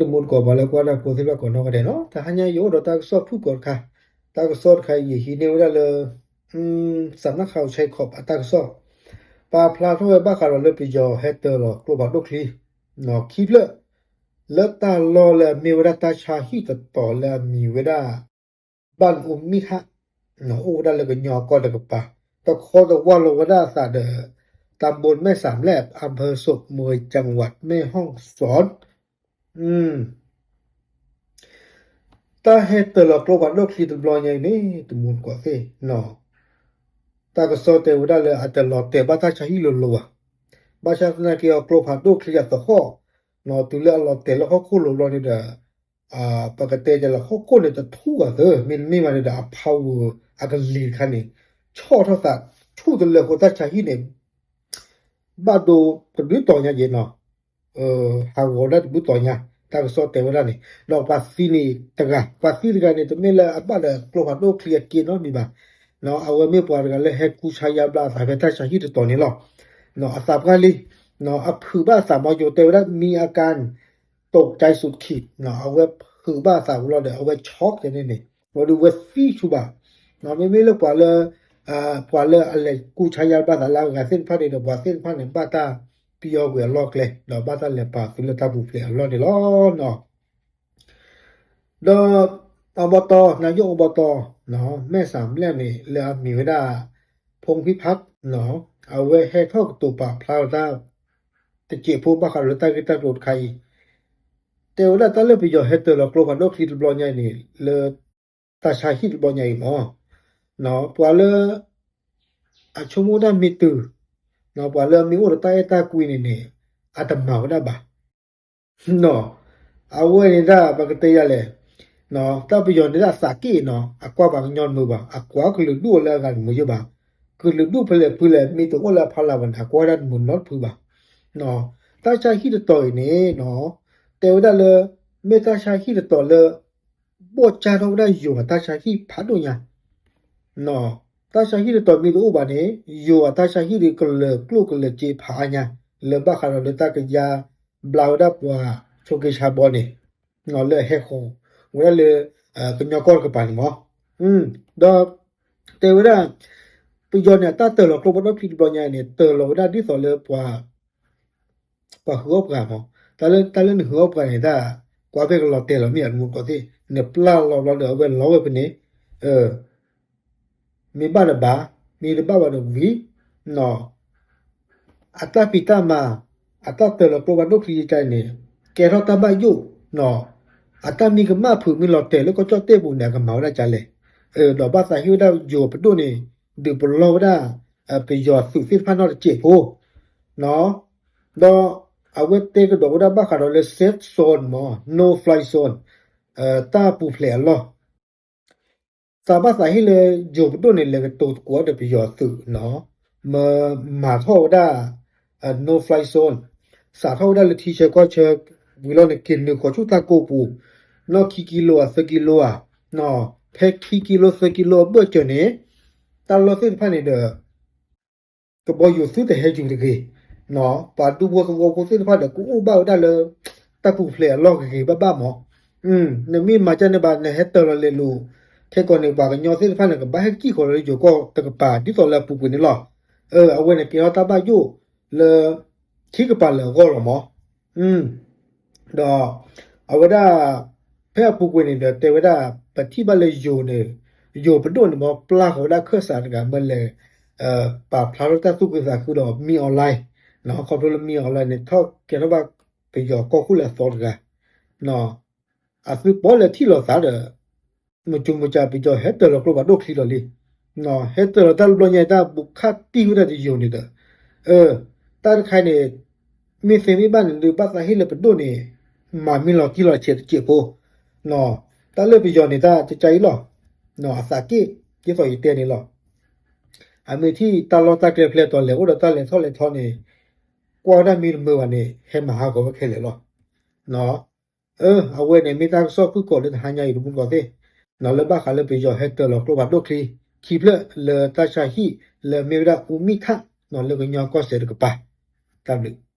တမူတကိး ပှၤလၢကွၢ်တၢ်ဖိသ့ၣ်တဖၣ်ကိးနီၢ်ဂၤဒဲးနီၤ, တဟါညါယအိၣ်ဒီးတၢ်ကစီၣ်ဖုၣ်ကိာ်တခါ, တၢ်ကစီၣ်တခါအံၤ ယဟံးန့ၢ်ဝဲဒၣ်လၢ စးနၣ်ခးဆဲခီးအတၢ်ကစီၣ်, ပာ်ဖျါထီၣ်ဝဲဘၣ်ဃးဒီးလၢပယီၤဟဲတၢၤလီၤကျိဖးဒိၣ်ချံ ခံဖျၢၣ် လၢတၢ်လီၢ်လၢအမ့ၢ်ဝဲဒၣ်တၢ်ဆါဟံၣ်တတီၤလၢအမံၤဝဲဒၣ် ဘၣ်နအူမံၣ်ဟး အိၣ်ဝဲဒၣ်လၢကညီကီၢ်တကပၤ, တခီတဝၢ်လီၤဝဲဒၣ်အသးဒီး ตำบลแม่สามแลบ อำเภอศพเมย จังหวัดแม่ฮ่องสอน တၢ်ဟဲတၢၤလီၤကျိဖးဒိၣ်ချံတဘျီညါအံၤန့ၣ် တမူတကိးသ့ၣ်နီၤ, တၢ်ကစီၣ်တဲဝဲဒၣ်လၢအတလီၤတဲာ်ဘၣ်တၢ်ဆါဟံၣ်လိၤလိၤဘၣ်. ဘၣ်ဆၣ်သနာ်က့အီၤ ကျိဖးဒိၣ်ချံအသဟီၣ် တုၤလၢအလီၤတဲာ်လၢဟီၣ်ခိၣ်လိၤဘျီန့ၣ်ဒီး ပကတဲဒ်လဲၣ် ဟီၣ်ခိၣ်န့ၣ်တထူၣ်ဘၣ်သ့, မ့တမ့ၢ်ဘၣ်န့ၣ်ဒီး အဖးဝဲအကလံၤတခါန့ၣ် ဆီၣ်ထီၣ်သးထူၣ်တလၢာ်အဃိ တၢ်ဆါဟံၣ်န့ၣ် ဘၣ်ဒိတဘျုးတီၤညါက့ၤနီၤ, ဟးဂီၤဒၣ်တဘျုးတီၤညါ တၢ်ကစီၣ်တဲဝဲဒၣ်န့ၣ်, ဒီးပှၤသံန့ၣ်တဂၤ, ပှၤသံတဂၤန့ၣ် တမ့ၢ်လၢအဘၣ်ဒီးကျိဖးဒိၣ်ချံအက့နီတမံၤဘၣ်, အဝဲမ့ၢ်ပှၤတဂၤလၢဟဲကူဆါယါဘျါအသးဖဲတၢ်ဆါဟံၣ်တတီၤန့ၣ်လီၤ. အသးပှၢ်လံ, အဖုးဘၣ်အသးမီၤယိၤတဲဝဲဒၣ် มีอาการตกใจสุดขีด အဝဲဖုးဘၣ်အသးဝံၤလီၤဒီး အဝဲဆီၣ်ကဲန့ၣ်န့ၣ် ဝံၤဒီးဝဲသံဆူၣ်ဘၣ်, မ့မ့ၢ်လၢပှၤလၢ ပှၤလၢအလဲၤကူဆါယါဘျါသးလၢအဂၤသ့ၣ်တဖၣ်န့ၣ်ဒီး ပှၤသ့ၣ်တဖၣ်န့ၣ် ဘၣ်တၢ်ပယီၤကွံာ်အလီၢ်ကျဲ ဒီးဘၣ်တၢ်လဲၤပာ်သုလၢတၢ်ပူၤဖျဲးအလီၢ်န့ၣ်လီၤ. ဒီး อบต, นายกอบต မဲၢ်စၣ်ဘျဲၣ်န့ၣ် လၢအမံၤဝဲဒၣ် ဖူဖံဖး အဝဲဟဲထီၣ်ကတိၤပာ်ဖျါဝဲဒၣ် တစဲးဖိဘၣ်ဃးဒီးလၢတၢ်ဂ့ၢ်တၢ်ကျိၤတခါအံၤ, တဲဝဲဒၣ်တၢ်လၢပယီၤဟဲတၢၤလီၤကျိဖးဒိၣ်ချံတဘျီညါအံၤန့ၣ် လၢတၢ်ဆါဟံၣ်တဘျီညါအံၤမ့ၢ် ပှၤလၢ အဆိကမိၣ်တၢ်မ့ၢ်တုၤ, ပှၤလၢအမ့ၢ်အိၣ်ဒီးတၢ်အဲၣ်တၢ်ကွံန့ၣ်န့ၣ် အတမၤဝဲဒၣ်ဘၣ်. အဝဲန့ၣ်ဒၣ်ပကတဲယၤလဲၣ်, တၢ်ပယီၤန့ၣ်ဒၣ်အသးက့ၣ်နီၤ အကွၢ်ပှၤကညီတမုာ်ဘၣ်, အကွၢ်ကလုာ်ဒူၣ်အိၣ်လၢအဂၤတမုာ်ယဲၢ်ဘၣ်, ကလုာ်ဒူၣ်ဖဲလဲၣ်ဖုလဲၣ် မ့ၢ်တအိၣ်လၢအဖီလာ်ဘၣ်န့ၣ် အကွၢ်ဝဲဒၣ်တမုာ်နီတဖုဘၣ်. တၢ်ဆါဟံၣ်တတီၤအံၤန့ၣ် တဲဝဲဒၣ်လၢ မ့ၢ်တၢ်ဆါဟံၣ်တတီၤလၢ ဘီၣ်ကၢ်ထီၣ်ဝဲဒၣ်ယိၤအတၢ်ဆါဟံၣ်ဖးဒိၣ်ညါ တၢ်ဆါဟံၣ်တတီၤမ့ၢ်တအိၣ်ဘၣ်န့ၣ် ယိၤအတၢ်ဆါဟံၣ်ဒုးကလၢာ်ကျိၣ်ကလၢာ်စ့ဖးအါညါ လၢဘၣ်ဃးဒီးလၢတၢ်ကယါဘျါဝဲဒၣ်ပှၤဆိးက့ဆါဘီန့ၣ် လၢအဟဲဃီၤဝဲဒၣ်လၢ ကညီကီၢ်တကပၤန့ၣ်မ့ၢ် ဒီးတဲဝဲဒၣ် ပယီၤန့ၣ် အတၢ်တၢၤလီၤကျိဖးဒိၣ်ချံတဘျီညါအံၤန့ၣ် တၢၤလီၤဝဲဒၣ်ဒ်သိးလၢပှၤ ပှၤဟုးအီၣ်ပှၤမး, တၢ်လၢ တၢ်လၢနဟုးအီၣ်ပှၤန့ၣ် တၢ်ကွၢ်ဖဲကလီၤတဲာ်လီၤမ့ၢ်အတမူတကိးသ့ၣ် နပျၢ်လီၤဘျီဒီး အဝဲလီၤဝဲဖဲန့ၣ် မ့ၢ်ဘၣ်ဒီးဘၣ်, မ့ၢ်တဘၣ်ဘၣ်ဒီးဝံၤ, အတၢ်ဖံးတၢ်မၤ အတၢ်တၢၤလီၤကျိဖးဒိၣ်ချံတခါအံၤန့ၣ် ကဲထီၣ်တၢ်ဘၣ်ယိၣ်, အတၢ်မံကမၣ်ဖုးမ့ၢ်လီၤတဲာ်လၢကီၢ်ကၠီၣ်တဲၣ်ပူၤန့ၣ် အကမၤဝဲဒၣ်ကလဲၣ်, ဒီးဘၣ်သးဟ့ၣ်ဝဲဒၣ်ယိၤပဒိၣ်န့ၣ် ဒုးပလီၢ်ဝဲဒၣ် ပယီၤသုးသ့ၣ်တဖၣ်နီတစဲးဖိ ဒီးအဝဲတဲကဒီးဝဲဒၣ်ဘၣ်ဃးဒီးလၢ safe zone မး no fly zone တၢ်ပူၤဖျဲးအလီၢ် သးဘၣ်သးဟ့ၣ်လၢယိၤပဒိၣ်န့ၣ် လဲၤကတိၤသကိးဒီးပယီၤသုးနီၤ, မၤထီၣ်ဝဲဒၣ် no fly zone စးထီၣ်ဝဲဒၣ်လၢထံဆၢကီၢ်ဆၢ ဝံၤလီၤန့ၣ် က့ၤနုာ်ဃီၤဆူတၢ်ကိးပူၤ နီၢ်ခံကံလိဧါ သၢကံလိဧါ, ဖဲခံကံလိ သၢကံလိအဘၢၣ်စၢၤန့ၣ် တၢ်လီၢ်သ့ၣ်တဖၣ်န့ၣ်ဒီး ကဘီယူၤသုတဟဲယူၤတဂ့ၤ, ပှၤဒူဖိသဝီဖိသ့ၣ်တဖၣ်ဒီး ကအိၣ်ဘၣ်ဝဲဒၣ်လၢ တၢ်ပူၤဖျဲးအလီၢ်ဂ့ၤဂ့ၤဘၣ်ဘၣ်မး, နမ့ၢ်မၤကၢ်န့ၣ်ဘၣ် နဟဲတၢၤလီၤလဲၤလိာ် ခဲကိာ်န့ၣ် ပှၤကညီသ့ၣ်တဖၣ်န့ၣ် ကဘၣ်ဟဲကံၣ်ဃီၤလၢယိၤကီၢ်တကပၤ ဒ်သိးလၢအပူၤကွံာ်န့ၣ်လီၤ. အဝဲန့ၣ်ကဲထီၣ်တၢ်ဘၣ်ယိၣ်လၢ ခံကပၤလၢာ်အဂီၢ်လီၤမး. ဒီးအဝဲဒၣ် ဖဲအပူၤကွံာ်န့ၣ်ဒီး တဲဝဲဒၣ် ပထံၣ်ဘၣ်လၢယိၤန့ၣ် ယိၤပဒိၣ်န့ၣ်မ့ၢ်ပျၢ်ဃီၤဝဲဒၣ်ခၢၣ်စးတဂၤ မ့ၢ်လဲၤ ပာ်ဖျါထီၣ်တၢ်သူၣ်ခုသးခုဒီး မင်းအောင်လှိုင်, ခီဖျိလၢ မင်းအောင်လှိုင် န့ၣ် ထီၣ်ကဲထီၣ်ဘၣ်ပယီၤကီၢ်ခိၣ်လၢအသီတဂၤ အသုပီၣ်လဲၣ်ထံၣ်လိာ်သးဒီး မုၢ်တူမုၢ်ကၠးပယီၤဟဲတၢၤလီၤကျိဖးဒိၣ်ချံလီၤလံ. ဟဲတၢၤလီၤတၢ်တဘျီညါ တၢ်ဘူးခါတံၢ်ဝဲဒၣ်တယိၤန့ၣ်ဒီး တၢ်တခါန့ၣ် မ့ၢ်သ့မ့ၢ်ဘၣ်န့ၣ်ဒီး ဘၣ်သးဟ့ၣ်လၢပဒိၣ်န့ၣ် မၤမ့ၢ်လီၤတံၢ်လီၤဆဲးတစဲးဖိ တၢ်လၢပယီၤန့ၣ် တၢ်ကကါအံၤလီၤ. အသးက့ၣ် ဒ်သိးယတဲန့ၣ်လီၤ. အမ့ၢ်ထံၣ်တၢ်လီၢ်တၢ်ကျဲဖျဲးတီၤလဲၤအိၣ်ဒီးတၢ်လဲၤထီၣ်လဲၤထီန့ၣ် ကွၢ်ဝဲဒၣ်မ့ၢ်တမုာ်ဘၣ်န့ၣ် ဟဲမၤဟးဂီၤဝဲခဲလၢာ်လီၤ. အဝဲန့ၣ်မ့ၢ်တၢ်ကစီၣ်ဖုၣ်ကိာ်လၢတဟါညါအံၤတမူတကိးသ့ၣ်, လၢဘၣ်ဃးလၢပယီၤဟဲတၢၤလီၤကျိဖးဒိၣ်ချံ ခံဖျၢၣ်လၢတၢ်ဆါဟံၣ်လၢမ့ၢ်ဝဲဒၣ်အူမံၣ်ခၣ် လၢကညီကီၢ်စဲၣ်တကပၤ တၢ်ဘျုး